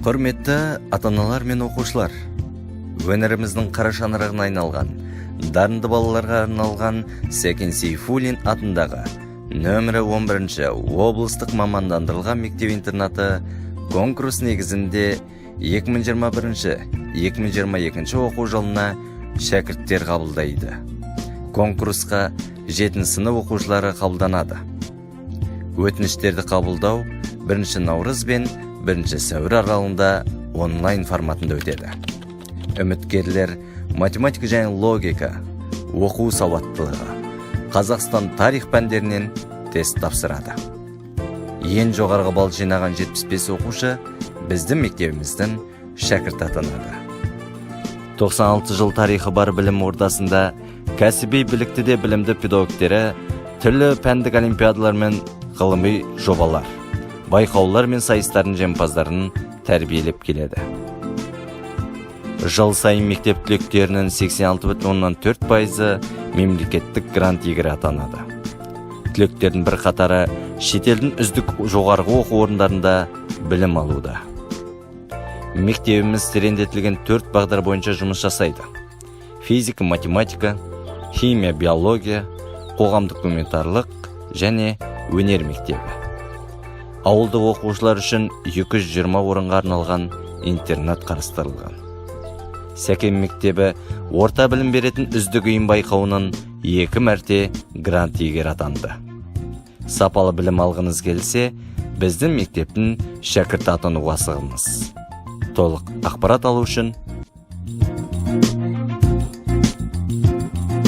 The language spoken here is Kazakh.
Құрметті ата-аналар мен оқушылар, өңіріміздің қара шаңырағына айналған дарынды балаларға арналған Сәкен Сейфуллин атындағы нөмірі 11 облыстық мамандандырылған мектеп-интернаты конкурс негізінде 2021-2022 оқу жылына шәкірттер қабылдайды. Конкурсқа 7 сынып оқушылары қабылданады. Өтініштерді қабылдау 1 наурыз бен 1 сәуір аралығында онлайн форматында өтеді. Үміткерлер математика және логика, оқу сауаттылығы, Қазақстан тарих пәндерінен тест тапсырады. Ең жоғарғы балл жинаған 75 оқушы біздің мектебіміздің шәкірті атанады. 96 жыл тарихы бар білім ордасында кәсіби білікті де білімді педагогтері түрлі пәндік олимпиадалар мен ғылыми жобалар, байқаулар мен сайыстардың жеңімпаздарын тәрбиелеп келеді. Жыл сайын мектеп түлектерінің 86,4%-ы мемлекеттік грант иегері атанады. Түлектердің бір қатары шетелдің үздік жоғарғы оқу орындарында білім алуда. Мектебіміз тереңдетілген төрт бағдар бойынша жұмыс жасайды: физика, математика, химия, биология, қоғамдық гуманитарлық және өнер мектебі. Ауылдық оқушылар үшін 220 орынға арналған интернат қарастырылған. Сәкен мектебі орта білім беретін үздік ұйым байқауының екі мәрте грант иегері атанды. Сапалы білім алғыңыз келсе, біздің мектептің шәкірті атануға асығыңыз. Толық ақпарат алу үшін